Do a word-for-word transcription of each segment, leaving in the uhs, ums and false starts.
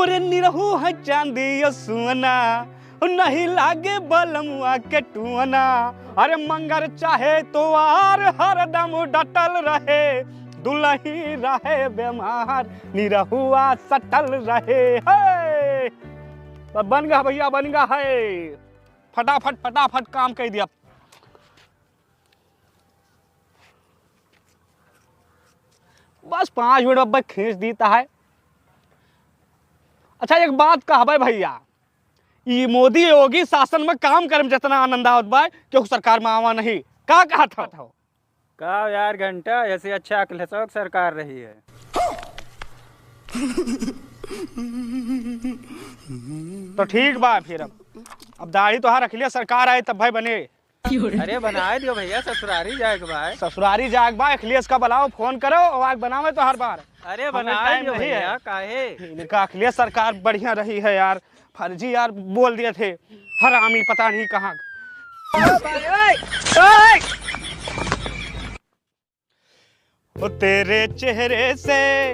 अरे निरहू है चांदी यो सुअना, नहीं लागे बलमुआ के टुअना। अरे मंगर चाहे तोआर हरदम डटल रहे, दुलही रहे बेमार, निरहुआ सटल रहे। हे! तो बन गा भइया, बन गा है। फटाफट, फटाफट काम कइ दिया। बस पाँच मिनट में खींच दीत है। अच्छा, एक बात कहबे भइया, ई मोदी योगी शासन में काम करे में जितना आनंद आवत बा, केहू सरकार में आवा नहीं। का कहत हो? का यार घंटा, ऐसे अच्छा अखिलेशवा के सरकार रही है। तो ठीक बा, फिर अब, अब दाढ़ी तोहार अखिलेश सरकार आए तब भाई बने। अरे बनाए दियो भइया, ससुरारी जाए के बा। ससुरारी जाए के बा, अखिलेश का बुलाओ, फोन करो, और आग बनावे तोहार बार। अरे हमें बनाए time दियो नहीं है। भइया, काहे? इनका अखिलेश सरकार बढ़िया रही है यार, फर्जी यार बोल दिए थे, हरामी पता नहीं कहाँ। हो तेरे चेहरे से,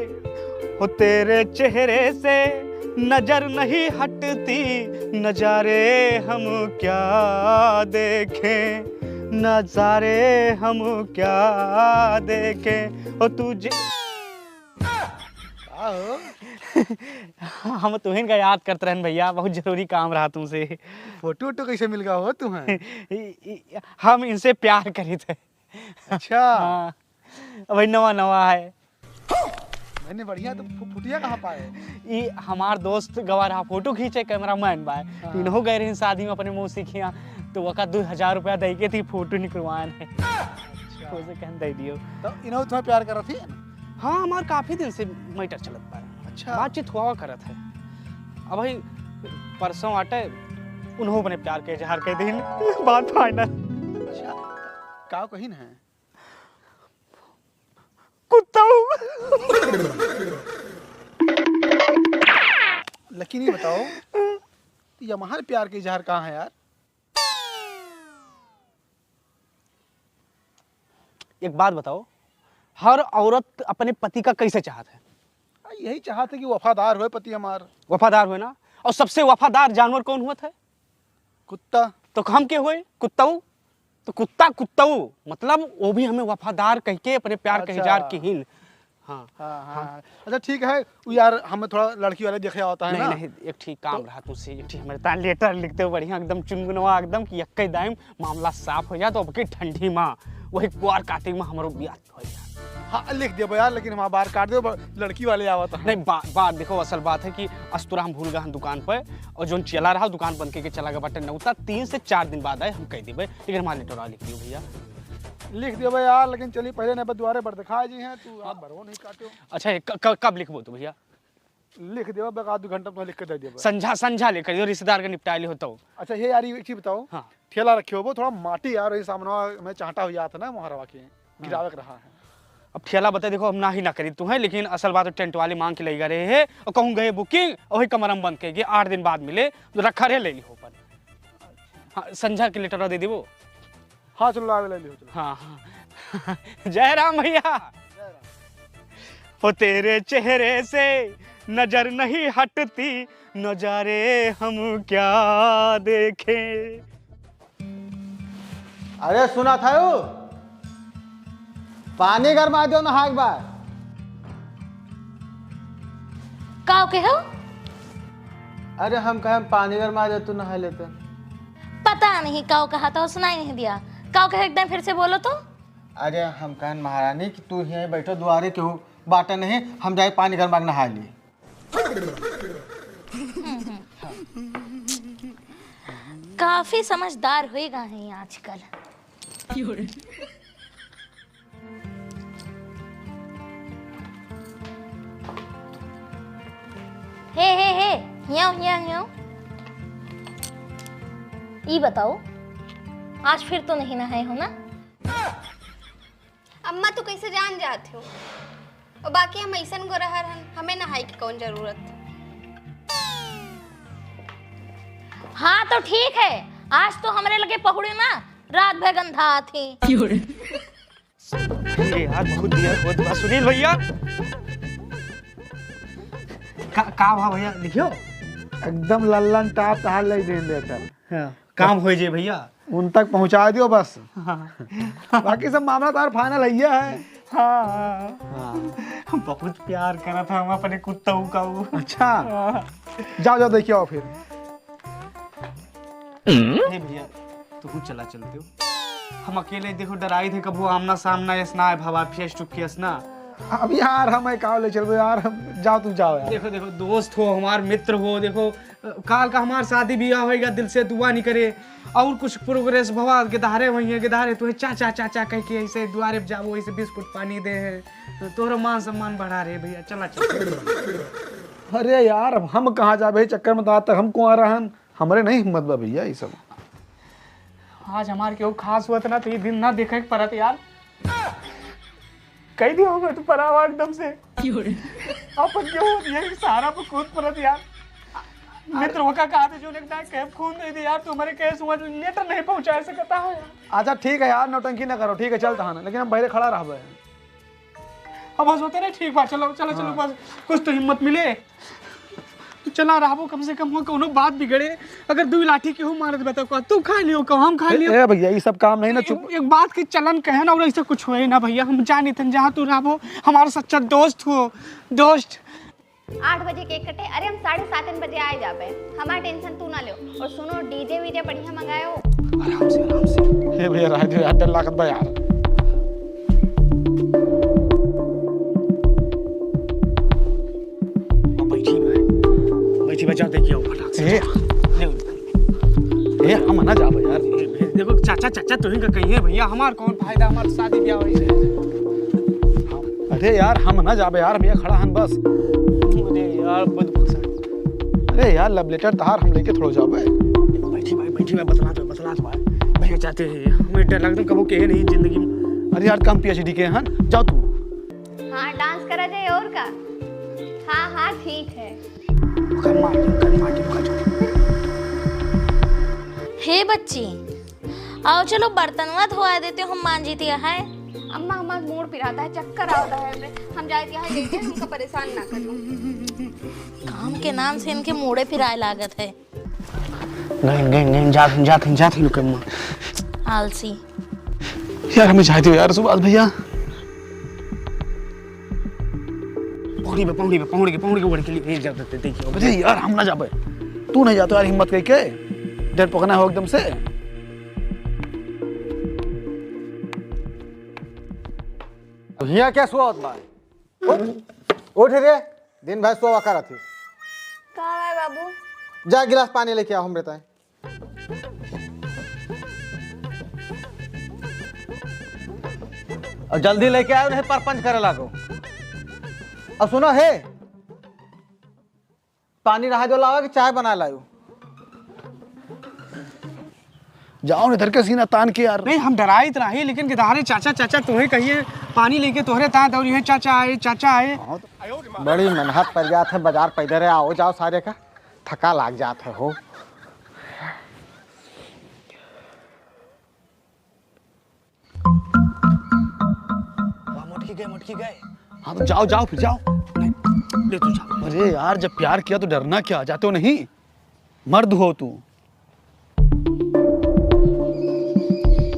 हो तेरे चेहरे से नजर नहीं हटती, नजारे हम क्या देखें, नजारे हम क्या देखें। हो तुझे का हो? हम तुहिन का याद करत रहन भइया, बहुत जरूरी काम रहा तुमसे। फोटो वोटो कैसे मिल गया हो तुम्हें? ई, ई, हम इनसे प्यार करित है। अच्छा। हाँ, अबही नवा नवा है। मैंने बढ़िया तो फु-, फुटिया कहाँ पाए? ई हमार दोस्त गवा रहा, फोटो खींचे, कैमरामैन बा। हाँ। तीनों गए रहे शादी में अपने मौसी के यहाँ, तो वका दो हजार रुपया दे के थी फोटो निकलवान है। अच्छा। उसे कहन दे दियो। तो इन्हों तुम्हें प्यार करा थी? हाँ, हमार काफी दिन से मैटर चलत बा। अच्छा। बातचीत हुआ करत है। अबही परसों आटे उन्हों अपने प्यार के इजहार कइ दिन। बात फाइनल। अच्छा, का कहिन है? कुत्ता। लेकिन ये बताओ, ये हमारे प्यार के इजहार कहाँ है यार? एक बात बताओ, हर औरत अपने पति का कैसे चाहत है? आ, यही चाहत है कि वफादार होए पति हमार। वफादार होए ना। और सबसे वफादार जानवर कौन होत है? कुत्ता। तो हम के होए? कुत्ताऊ। तो कुत्ता, कुत्ताऊ, मतलब वो भी हमें वफादार कह के अपने प्यार के अच्छा। इजहार किहिन। हाँ, हाँ, हाँ। हाँ। अच्छा, ठीक है, वो यार, हमें थोड़ा लड़की वाले देखे आवता है नहीं, ना? नहीं, एक ठीक काम तो रहा तुमसे, एक ठीक हमारे तान लेटर लिखते हो, बढ़िया एकदम चुनगुनवा एकदम कि यक्के दाइम मामला साफ हो जाए, तो अब की ठंडी माँ, वही कुआर काटे में हमरो बियाह हो जाए। हाँ, लिख देबो यार, लेकिन हमारा बार काट दे, ब-, लड़की वाले आवत हैं। नहीं, बा-, बात देखो, असल बात है कि अस्तुरा हम भूल गए हैं दुकान पर, और जोन चला रहा दुकान बंद करके चला गया बाटे नौता, तीन से चार दिन बाद आए, हम कह देबे, लेकिन हमारा लेटर लिख दियो भइया। लिख देबे यार, लेकिन चली पहले नहीं दुआरे पर दिखा जी हैं, तू आप भरवो नहीं काटे हो। अच्छा, ये क-, क-, कब लिखबो तू भइया? लिख देबे, बस आध घंटा में लिख के दे देबे। संझा, संझा लेकर जो रिश्तेदार के निपटाए ले होता हो। अच्छा, ये यार, ये एक चीज बताओ। हाँ। ठेला रखे होबो, थोड़ा माटी यार, ये सामनवा में चांटा हो जात है ना, मोहरवा के, हाँ। गिरावे के रहा है। अब ठेला बता, देखो, हम ना ही ना करी तुम्हें, लेकिन असल बात टेंट वाले मांग के ले गए रहे हैं, और कहूँ गए बुकिंग, और वही कमरा में बंद के गए, आठ दिन बाद मिले, तो रखा रहे, ले ली हो पर। हाँ, संझा के लेटर दे देबो। हाँ, चलो, लावे, ले लियो, चलो। हाँ, हाँ। जय राम भइया। जय राम। हो तेरे चेहरे से नजर नहीं हटती, नजारे हम क्या देखें। अरे सुना था यू? पानी गरमा दो नहाए के बाद। का कहे हो? अरे हम कहे पानी गरमा दे, तू नहा लेते। पता नहीं का कहा था, सुनाई नहीं दिया। का कहे, एकदम फिर से बोलो तो। अरे हम कहन महारानी कि तू यहीं बैठो दुआरे, केहू बाटे नहीं, हम जाए पानी गरमा के नहा ली। काफी समझदार होएगा है आजकल। हे, हे, हे, हियाओ, हियाओ, हियाओ। ई बताओ, आज फिर तो नहीं नहाए हो ना? अम्मा, तू कैसे जान जात हो? और बाकी हम ऐसन गोरहर हन, हमें नहाए की कौन जरूरत? हाँ, तो ठीक है, आज तो हमरे लगे पहुड़े ना रात भर गंधा आती। अरे यार, बहुत देर होत बा। सुनील भइया, का, का भा भइया, देखियो। एकदम लल्लन टाप तहार लइ देन लेटर। हाँ, काम होइ जे भइया। उन तक पहुँचा दियो बस। हाँ। बाकी सब मामला तहार final हइये है। हाँ। हाँ। बहुत प्यार करत है हम अपने कुत्तऊ का वो। अच्छा। हाँ। जाओ, जाओ, देखियो फिर। हे भइया, तू चला चलते हो। हम अकेले देखो डराई थे, कबो आमना सामना यस ना है, भवा face to face ना। अब यार, हम का ले चलबे यार, हम, जाओ तू जाओ यार। देखो, देखो, दोस्त हो, हमार मित्र हो, देखो, अ, काल का हमार शादी बियाह होइगा, दिल से दुआ नहीं करे, और कुछ progress भवा, गिधारे वहीं है, गिधारे तुहे चाचा, चाचा कह के ऐसे दुआरे पे जाबो, ऐसे बिस्कुट पानी दे है, तोहरा मान सम्मान बढ़ा रहे भइया, चला, चला। अरे यार, हम कहाँ जाबे चक्कर में, तो आज तक हम कुआं रहन, हमरे नहीं हिम्मत बा भइया, ई सब। आज हमार केहू खास हुआ था ना, तो ये दिन ना देखे के परत यार। कह दिया होगा तू परावा एकदम से। अपन केहू ये सहारा पर कूद परत यार। मित्र होका कहा थे जो एक ना कैब खून दे दे यार, तू हमारे कैसे हुआ लेटर नहीं पहुंचा सकता हो यार। अच्छा ठीक है यार, नौटंकी ना करो, ठीक है चलता है ना, लेकिन हम पहले खड़ा रहबे। अब बस होते नहीं, ठीक बा, चलो, चलो, चलो, हाँ। बस कुछ तो हिम्मत मिले। तो चला रहबो, कम से कम हो, कौनो बात बिगड़े, अगर दुई लाठी केहू मार देबे तो का, तू खा लियो, का हम खा ए, लियो। ए भइया, ई सब काम नहीं ना, एक, चुप। एक बात के चलन कहे ना, और ऐसा कुछ होए ना भइया, हम जानी थन जहाँ तू रहबो, हमारा सच्चा दोस्त हो, दोस्त। आठ बजे केक कटे, अरे हम साढ़े सात बजे आए जाबे, हमार tension तू ना लो। और सुनो, DJ वीजे बढ़िया मंगायो। आराम से, आराम से। हे भइया, रह दे यार, डर लागत बा यार। बैठी बा, बैठी बा, जा देखिए आओ फटाक से। ए। ले। ए, हम ना जाबे यार। ए, देखो चाचा, चाचा तुहीं का कहिए भइया, हमार कौन फायदा, हमार शादी ब्याह होई से। अरे यार, हम ना जाबे यार, भइया खड़ा हन बस। अरे यार, बहुत गुस्सा। अरे यार, love letter तहार हम लेके थोड़ो जाबे। बैठी भाई, बैठी भाई, बतला दो, बतला दो भाई। भइया जाते हैं, हमें डर लगता है कबो के नहीं जिंदगी में। अरे यार, कम PhD के हन, जाओ तू। हाँ, dance करा जाए और का। हाँ, हाँ, ठीक है। ओकर मार दे, ओकर मार दे, ओकर। हे बच्ची, आओ चलो बर्तनवा धोआ देते, हम मांजी दिया है। अम्मा, हमार मूड़ पिराता है, चक्कर आवता है हमें। हम जाए दिया है लेटे, हमका परेशान ना करो। काम के नाम से इनके मूड़े पिराए लागत है। गइन, गइन, गइन, जात हन, जात हन, जात हन, ओकर माँ। आलसी। यार, हमें जाए दो यार, सुभाष भइया। पौड़ी पे, पौड़ी पे, पौड़ी के, पौड़ी के ओढ़ के लिए भेज जाते थे, देखिए। अरे यार, हम ना जाबे। तू नहीं जातो यार, हिम्मत कई के। डर पकना हो एकदम से। तो हियाँ क्या सोवत बा? उठ, उठ रे, दिन भर सोवा करत ही। का है बाबू? जा गिलास पानी लेके आओ हमरे ताई। और जल्दी लेके आओ, नहीं परपंच करे लागो। और सुनो हे, पानी रहा जो लावा कि चाय बना लायो। जाओ न इधर के सीना तान के यार। नहीं, हम डराइत रही, लेकिन गिधारे चाचा, चाचा तोहे कहिए, पानी लेके तोहरे तात और ये चाचा आए, चाचा आए। हाँ, तो बड़ी मेहनत पर जात है, बाजार पैदल है, आओ जाओ सारे का थका लाग जात है हो। वाह, मोटकी गए, मोटकी गए। हाँ, तो जाओ, जाओ, फिर जाओ। नहीं, ले तू जा। अरे यार, जब प्यार किया तो डरना क्या, जाते हो नहीं? मर्द हो तू।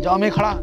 जाओ, मैं खड़ा।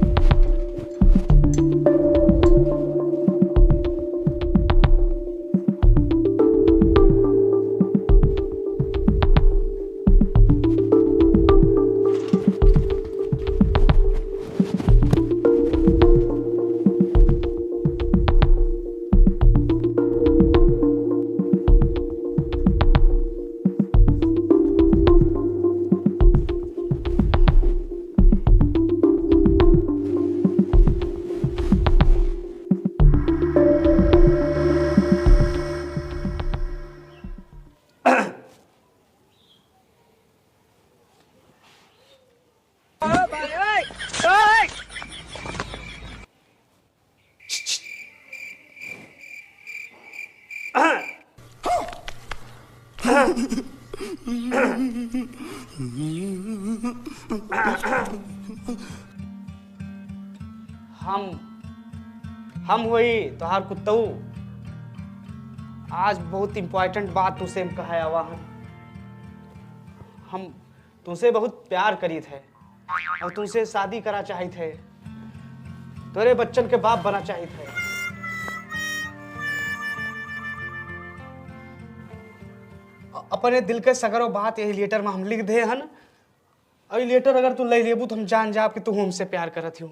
हम, हम होई तोहार कुत्तऊ। आज बहुत important बात तुसे हम कहे आवा हन। हम तुसे बहुत प्यार करीत है और तुसे शादी करा चाहित है, तोरे बच्चन के बाप बना चाहित है। अ-, अपने दिल के सगरो बात यही letter में हम लिख दे हन। अरे letter अगर तू ले लेबू तो हम जान जाब कि तू हमसे प्यार करत हो।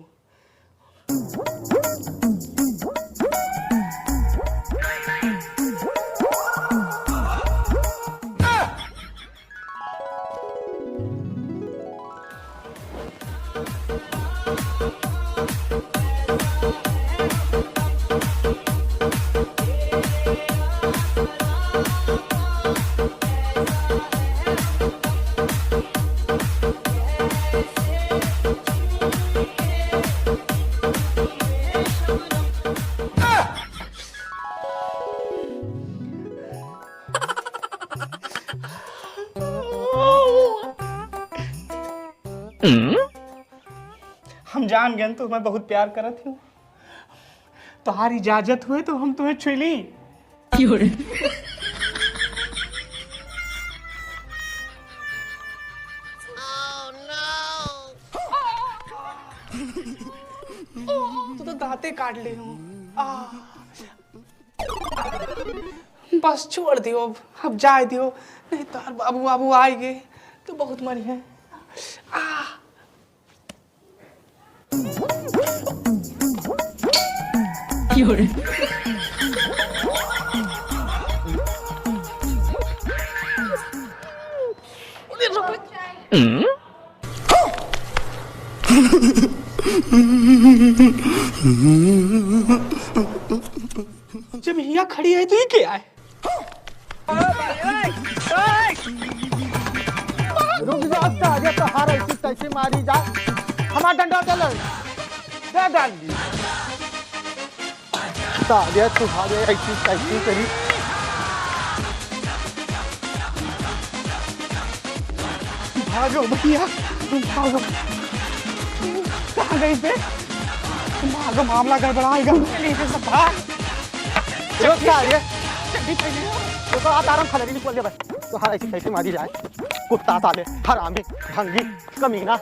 हम जान गए तू हमें बहुत प्यार करत हो। तोहार इजाजत हुए तो हम तुम्हें छुई ली। तू तो दांते काट ले हो। आ। बस छोड़ दियो अब, अब जाए दियो, नहीं तो बाबू बाबू आएंगे तो बहुत मरी है। आ। जब हियाँ खड़ी है तो ये क्या है? रुक जा, अब तो आगे तो हार ऐसी तैसी मारी जा। हमारा डंडा दे ले। दे डाल दी। तो आगे तो हार ऐसी तैसी करी। भागो भैया, भागो। कहाँ गई बे? भागो, मामला गड़बड़ाएगा। चलिए सब भाग। रुक सारे। चड्डी पहने हो। तो, तो आ तारम खलरी निकल गया बस। तो हर ऐसी कैसे मारी जाए? कुत्ता साले, हरामी, ढंगी, कमीना।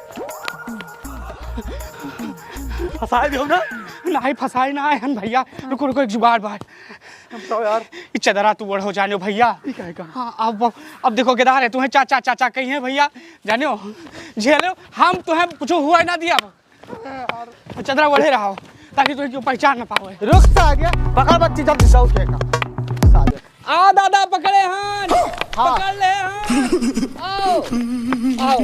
फंसाए दियो ना? नहीं, फंसाए ना आए हन भैया। रुको, रुको, एक जुगाड़ बाय। बताओ यार। ई चदरा तू ओढ़ो जानो भैया। ई काहे का? हाँ, अब, अब देखो केदार है, तुम्हें चाचा, चाचा कही है भैया, जानो, झेलो, हम तुम्हें कुछ हुआ ना दिया। चदरा ओढ़े रहो, ताकि तुम्हें क्यों पहचान ना पावे। रुक साले, पकड़ बच्ची जल्दी से उठेगा। साले। आ दादा, पकड़े हन, हाँ। पकड़ ले हन, आओ, आओ।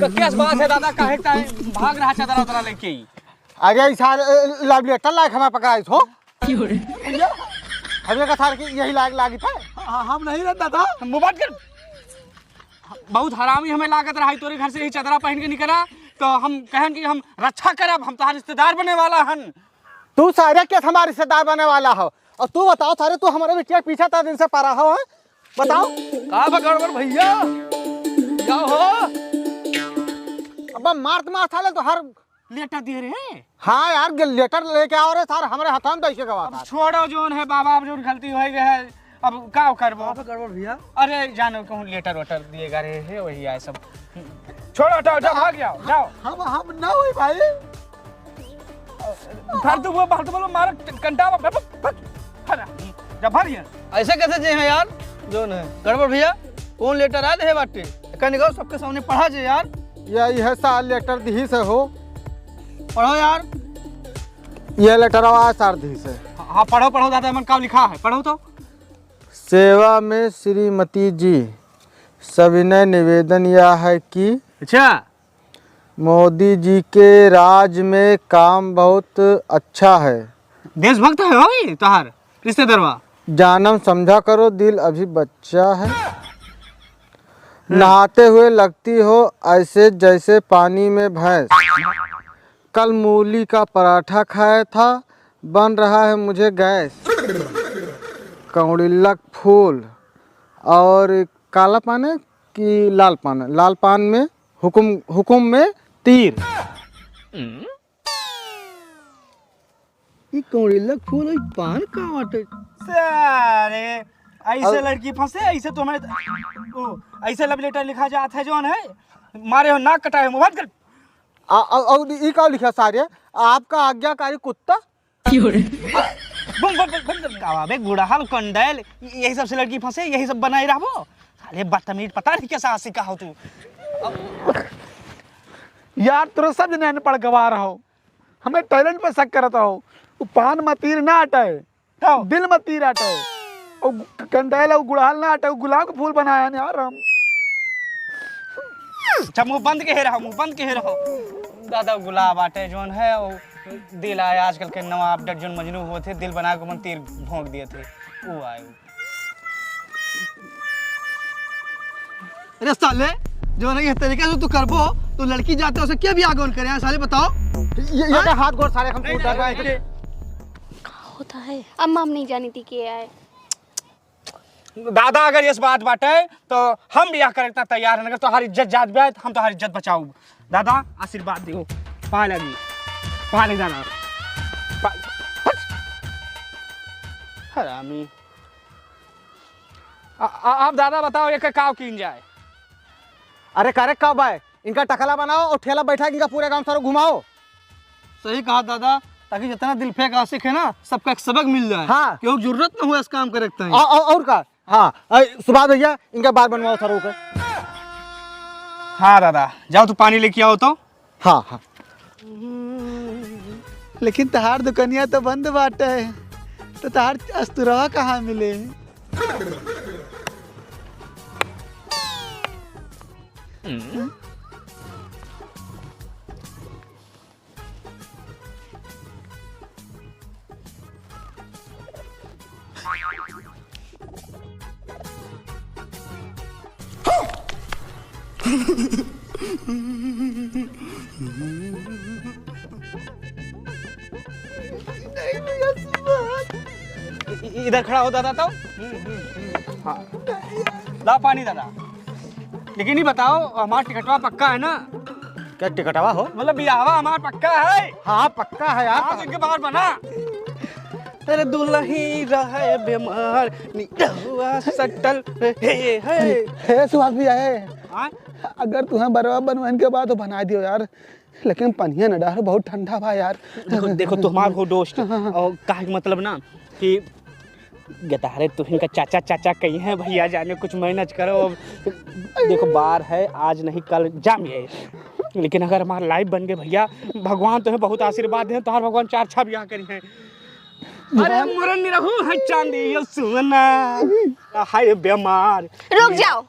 क-, क्या बात है दादा, काहे, काहे भाग रहा चदरा उदरा लेके ही? अरे, ई सारे, ए, love letter लायक हमें पकड़ाई हो। भैया, हमें का सार की यही लायक लागी था। हाँ, हम नहीं रहता था। हम बात कर। बहुत हरामी हमें लागत रहा, तोरे घर से ही चदरा पहन के निकला, तो हम कहन कि हम रक्षा करब, हम तोहार रिश्तेदार बने वाला हन। तू सारे के हमारे रिश्तेदार बने वाला हो? और तू बताओ सारे, तू हमारे बिटिया के पीछे इतना दिन से पड़ा हो, हैं? बताओ। का बा गड़बड़ भैया? का हो? अब मारत मारत साले तो हर लेटर दिए रहे। हाँ यार, गे-, लेटर लेके आओ रे सार, हमरे हाथ में तो ऐसे गवा अब था। छोड़ो, जोन है बाबा, अब जोन गलती हो गई है, अब का करबो? का बा गड़बड़ भैया? अरे जानो कहूँ लेटर वेटर दिए गा रहे है, वही आए सब। छोड़ो, हटाओ, जाओ, भाग जाओ, जाओ। हम, हम ना हुई भाई। धर तू वो बात बोलो, मारो कंटा में, भाग, भाग, भाग, जा भाग यहाँ। ऐसे कैसे जे हैं यार, जोन है गड़बड़ भैया, कौन लेटर आए है बाटे? का निकाल सबके सामने पढ़ा जे यार। यही है सार लेटर दिही से हो। पढ़ो यार। ये लेटरवा सार दिही से। हाँ, पढ़ो, पढ़ो दादा, एमन का लिखा है, पढ़ो तो। सेवा में श्रीमती जी, सविनय निवेदन यह है कि अच्छा। मोदी जी के राज में काम बहुत अच्छा है। देशभक्त है हो ये तोहार रिश्तेदारवा? जानम समझा करो, दिल अभी बच्चा है। हम्म। नहाते हुए लगती हो ऐसे जैसे पानी में भैंस। कल मूली का पराठा खाया था, बन रहा है मुझे गैस। कौड़िल्लक फूल और काला पान है कि लाल पान है? लाल पान में हुकुम, हुकुम में तीर। ई कौड़ेला फूल, ई पान का बाटे? सारे, ऐसे अब लड़की फंसे, ऐसे तो हमारे, ओ, ऐसे love letter लिखा जात है, जौन है, मारे हो नाक कटाए हो, बंद कर। आ, आ, और ई का लिखा सारे? आपका आज्ञाकारी कुत्ता? बंद, बंद, बंद, बंद कर। का बे, गुड़हल, कंडैल, यही सब से लड़की फंसे, यही सब बनाए रहबो। साले बदतमीज, पता नहीं कैसा आशिका हो तू। यार, तोरा सब जने अनपढ़ गवार हो। हमें talent पर शक करत हो। उ पान मा तीर ना अटे, तो? दिल मा तीर अटे। उ कंडैल, उ गुड़हल ना अटे, उ गुलाब के फूल बनाया ने यार हम। अच्छा, मुंह बंद के रहो, मुंह बंद के रहो। दादा, गुलाब अटे जौन है, वो दिल आए, आजकल के नवा update जौन मजनू होत है, दिल बना के मन तीर भोंक दिए थे, वो आए। अरे साले, जो नहीं है तरीके से तू करबो, तो लड़की जाते उसे क्या भी आगे करे हैं, साले बताओ? ये, ये हाँ? क्या हाथ गोड़ सारे हम नहीं, टूट नहीं, जाए नहीं, नहीं। का होता है? अम्मा, हम नहीं जानी थी के आए। दादा, अगर इस बात बाटे, तो हम बियाह करे क तैयार हैं, अगर तोहार इज्जत जात बे, तो हम तोहार इज्जत बचाऊ। दादा, आशीर्वाद दियो, पाए लगी, पाए लगी दादा। पा-, हट। हरामी। आ, आ, आप दादा बताओ, एक काव कीन जाए? अरे करे काव बाय, इनका टकला बनाओ और ठेला बैठा के इनका पूरे गांव सारो घुमाओ। सही कहा दादा, ताकि जितना दिल फेंक आशिक है ना, सबका एक सबक मिल जाए। हाँ। क्यों जरूरत ना हो इस काम करे के ताई। औ-, औ-, और का? हाँ, ऐ, सुभाष भैया, इनका बाल बनवाओ सारो के। हाँ दादा, जाओ तू पानी लेके आओ तो। हाँ, हाँ। लेकिन तहार दुकनिया तो बंद बाटे, तो तहार अस्तुरवा कहाँ मिले? इ-, इ-, इधर खड़ा हो दादा, तो। हाँ। ला पानी दादा। लेकिन ये बताओ, हमारा टिकटवा पक्का है ना? क्या टिकटवा हो? मतलब, बियाहवा हमारा पक्का है? हाँ, पक्का है यार। आज इनके बाहर बना। अरे दुलही रहे बीमार, निरहुआ सटल रहे है। हे सुभाष भैया, हे। हाँ? अगर तुम्हें बरवा बनवाइन के बाद तो बना दियो यार, लेकिन पनिया न डार, बहुत ठंडा बा यार। देखो, देखो, तू हमार हो दोस्त। हाँ, हाँ, हाँ। और काहे के मतलब ना कि गतारे तुहिन का चाचा, चाचा कही हैं, भैया जाने कुछ manage करो। अब देखो, बार है, आज नहीं कल जाम ये, लेकिन अगर हमार life बन गए भैया, भगवान तुम्हें बहुत आशीर्वाद दें, तोहार भगवान चार छह ब्याह करी हैं। अरे मरन नहीं रहू है चांदी यो सोना, हाय बीमार। रुक जाओ,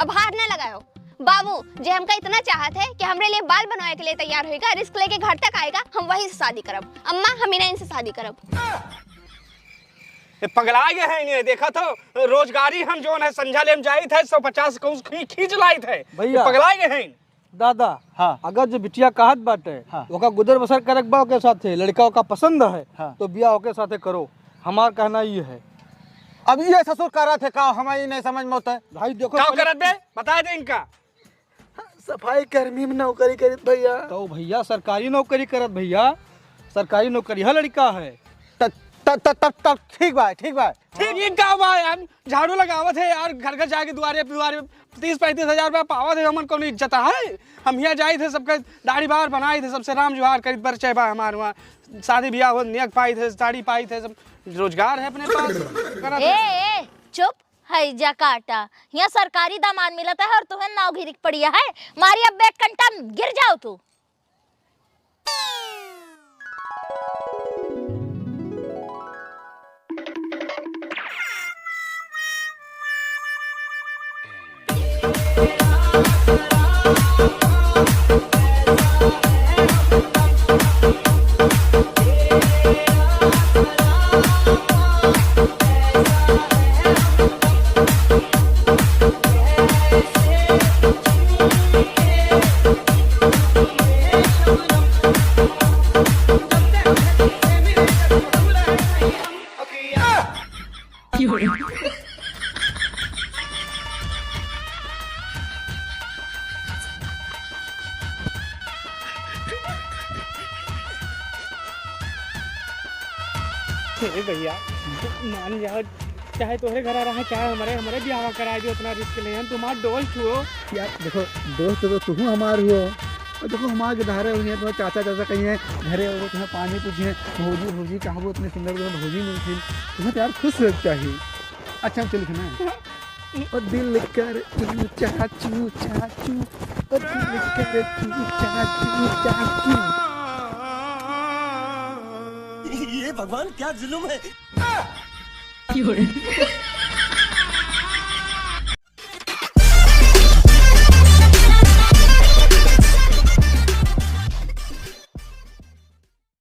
अब हाथ ना लगायो। बाबू, जे हमका इतना चाहत है कि हमरे लिए बाल बनवाए के लिए तैयार होएगा, risk लेके घर तक आएगा, हम वही से शादी करब। अम्मा, हम इन्हें इनसे शादी करब। ए, पगला गए हैं इन्हें, देखा तो रोजगारी हम जोन है संझा लेम जाइत है, सौ पचास को खी-, खींच लाइत है। भैया। पगला गए हैं। दादा, हाँ। अगर जो बिटिया कहत बाटे, हाँ। ओका गुजर बसर करक बा ओके साथे, लड़का ओका पसंद है, हाँ। तो बियाह ओके साथे करो। हमार कहना ये है। अब ये ससुर करत है का, हमें ये नहीं समझ में होता है। भाई देखो का पहले करत बे? बता दे इनका। सफाई कर्मी में नौकरी करित भैया। तो भैया सरकारी नौकरी करत भैया, सरकारी नौकरी है लड़का है। त-, त-, त-, तब, तब ठीक बा, ठीक बा। ठीक, ये का बा यार? झाड़ू लगावत है यार, घर घर जाके दुआरे पे, दुआरे पे तीस पैंतीस हजार रुपया पावत है, हमन कौन इज्जत है? हम हियाँ जाइत है, सबके दाढ़ी बार बनाइत है, सबसे राम जुहार करित, परिचय बा हमार वहाँ, शादी ब्याह हो, नेक पाइत है, साड़ी पाइत है, सब रोजगार है अपने पास, करत ए, है। ए, चुप, है जा काटा। हियाँ सरकारी दामाद मिलत है और तुहें नाव घिरिक पड़िया है, मारी अब बेट कंटा गिर जाओ तू। ए भैया, मान जाओ, चाहे तोहरे घर आ रहा है, चाहे हमारे, हमारे बियाह करा दो, उतना रिस्क ले, हम तुम्हार दोस्त हो। यार देखो, दोस्त तो तू हमार हो, और देखो हमार के धारे हुई है, तुम्हारे चाचा चाचा कहीं है, घरे हो तुम्हें पानी पूछे, भौजी भौजी कहाँ वो इतने सुंदर तुम्हें भौजी मिलती, तुम्हें तो यार खुश हो चाहिए। अच्छा हम चल ना। ओ दिल कर चू चाचू चाचू, ओ दिल कर चू चाचू चाचू। ये भगवान क्या जुल्म है।